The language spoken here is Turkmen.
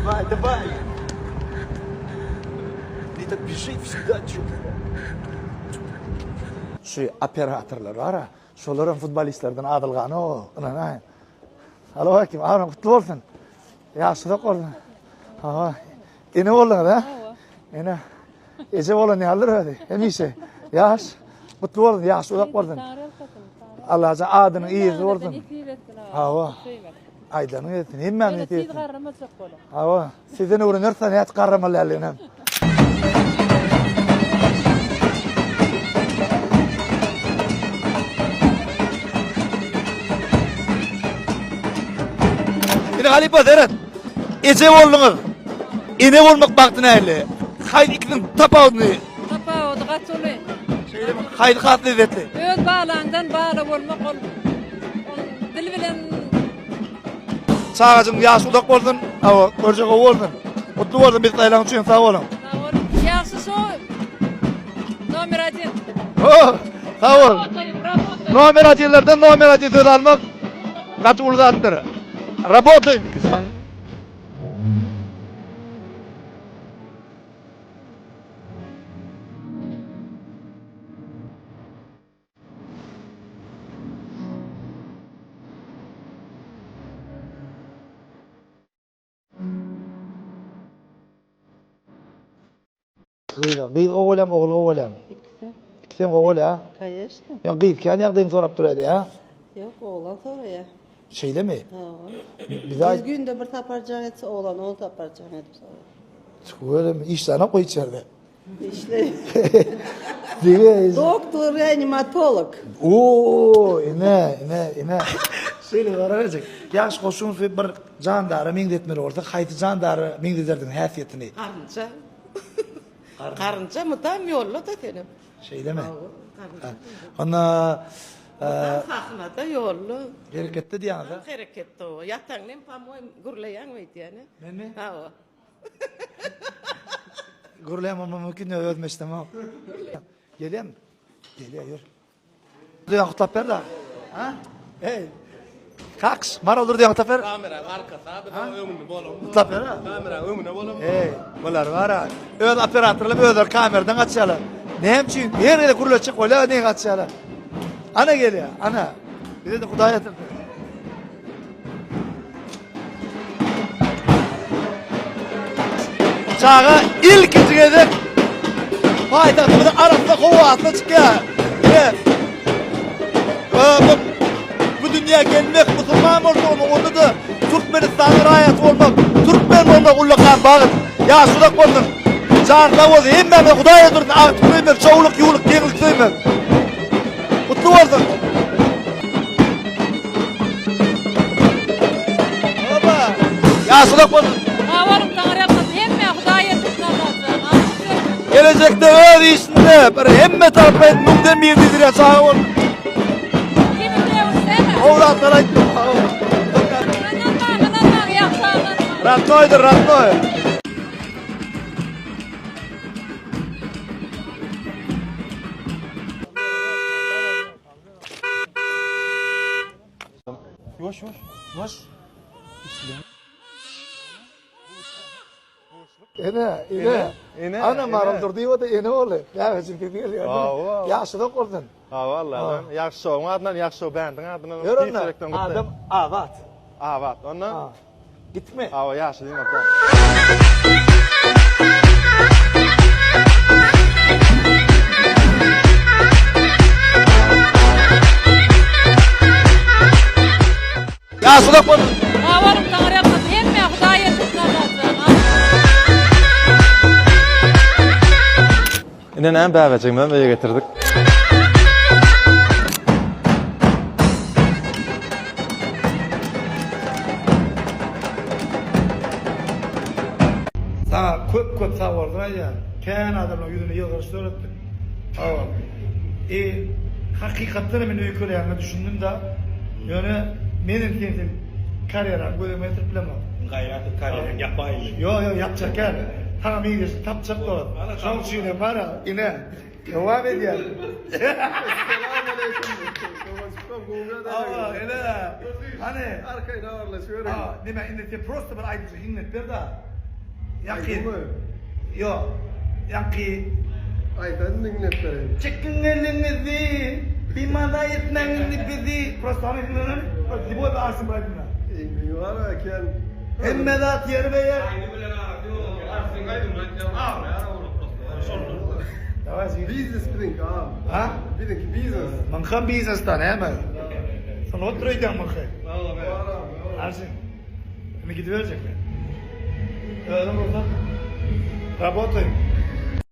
Давай, давай. Не так бежит всегда, чё. Şu operatorlar bar-a, şolaram futbolistlerden adylgany-ow, ynanaýyň. Salowmaleýkim, agam gutly bolsun. Ýaş uzak bolsun. Hawa. Ene bolduňyz, ha? Hawa. Ene. Eje bolan ýalydyr özi. Hemişe. Ýaş gutly bolsun, ýaş uzak bolsun. Allajan adynyň yzy bolsun. Hawa. Aýdanyň etsin, hemmämiz Ýöne tiz garramajak boluň. Hawa, sizden öwreneris nädip garramaly däldigini hem. Ine halypa seret. Eje bolduňyz. Ene bolmak bagty nähili? Haýsy ikisiniň tapawudyny? Tapawudy gaty uly. Şeýlemi? Haýsy has lezzetli? Öz balaňdan bala bolmak ol ol dil bilen Çagajyň ýaşy uzak bolsun. Hawa, görje gowy bolsun. Gutly bolsun bizi saýlanyň üçin sag boluň. Sag boluň. Ýagşy şo nomer 1. Oh, sag bol. Nomer 1-lerden nomer 1 söz almak gaty uly zatdyr. Rabotaýyn. Gyz, gyz gowy bolýarmy, ogul gowy bolýarmy? Ikisi. Ikisem gowy bolýar. Koneçno. Ýa gyz kän ýagdaýyny sorap durýardy, ýa? Ýok, oglan soraýar. Şeýlemi? Hawa. Bize Gyz günde bir sapar jaň etse, oglan on sapar jaň edip soraýar. Tüweleme, işlänok goý içerde. Işleýär. Diňe Doktor reanimatolog. Oo, ine, ine, ine. Şeýle soraberjek. Ýagşy goşuňsy bir jandara meňzetmeli bolsa, haýsy jandara meňzederdiň häsiýetini? Garynja. Garynja mydam ýolda-da senem. Şeýlemi? Onda Mydam sahnada ýolda. Hereketde diýýäňiz-a? Hereketde o. Ýataňda hem po-moýem gürleýäň öýdýän-ä. Menmi? Hawa. Gürleýän bolmam mümkin ýok, özüm eşidemok. Gelýärmi? Gelýär, ýör. Durdyýan gutlap ber da. Ha? Ey. Kakş, Maral Durdyýan gutlap ber. Kameranyň arkasy, biz oň öňünde bolamok. Gutlap ber. Kameranyň öňünde bolamok. Ey, bular bar ha. Öz operatorlar özleri kameradan gaçýarlar. Näme üçin? Her gezek gürleşjek bolýar, ne gaçýarlar. Ana gelýär, ana. Bize de Hudaý ýatyrdy. Çaga ilkinji gezek paýtagtymyzyň arassa howasyna çykýar. Ine, bu, bu dünýä gelmek, musulman bolmak, onda-da Türkmenistanyň raýaty bolmak, türkmen bolmak ullakan bagt. Ýaş uzak bolsun. Jan sag bolsun. Hemmämize Hudaý öldürsün. Agtyk söýmek, çowluk, ýuwluk, geňlik söýmek. Gutly bolsun. Oba. Ýaş uzak bolsun. Sag boluň, Taňry ýalkasyn. Hemmä Hudaý ýetirsin Allajan. Agtyk söýmek. Gelejekde öz işinde bir hemme taraplaýyn müňden bir diýdirýän çaga bolsun. Kimi döwürsene. Gowy zatlar aýtdym. Ynanmaň, ynanmaň, ýagşy ynanmaň. Ratnoýdyr, ratnoý. Ýuwaş, ýuwaş. Ýuwaş. Ene, ene. Ene, Ana Maral ene. Durdyýewa da ene boldy. Näme üçin sesi gelýär? Hawa. Ýagşy uzak bolsun. Hawa, Alladan. Ýagşy şowuň adyndan, ýagşy şow bändiň adyndan. Ýör Tüýs onda. ýürekden gutlaýyn. Adam abat. Abat. Onda Ha. Gitme. Hawa, ýagşy diýmek. Ýaş uzak bolsun. Sag boluň, Taňry ýalkasyn. Hemmä Hudaý ýetirsin Allajan. Ine näme bäbejigimizem öýe getirdik. Saňa köp köp sag bolsun aýdýan. Kän adamlaryň ýüzüne ýylgyryş döretdiň. Hawa. E, hakykatdan hem men öýkeleýänime düşündim-da. Ýöne menem sensiz karýeramy göz öňüme getirip bilemok. Gaýrat et karýeraňy ýapaýyn. Ýok, ýok, ýapjak däl. Saňa meňzeşini tapjak dost. Şoň üçin hem bar-a, ine, dowam edýän. Hawa, ine. Hany. Arkaýyn habarlaşybereýin. Hawa, neme, indi sen prosta bir aýdymça hiňlenip ber-de. Ýaňky. Ýok. Ýaňky. Aýdan diňlep bereýin. Çekiň eliňizi, bimana etmäň indi bizi. Prosta ony diňleneli. Liboý bir Arsyn bir aýdymda. Eňňi bar eken. Hemme zat ýerbe ýer. Aýdym bilen arasy ýok. Arsyň aýdymyny aýtýan aglaýar olar prosta. Şonda. Daway jigim. Biznes biziňki agam. Ha? Biziňki biznes. Mıňkam biznesda näme? Sen otur öýdýäň mıňky. Arsyn. Indi gidiberjek men. Özüm rugsat. Rabotaýym.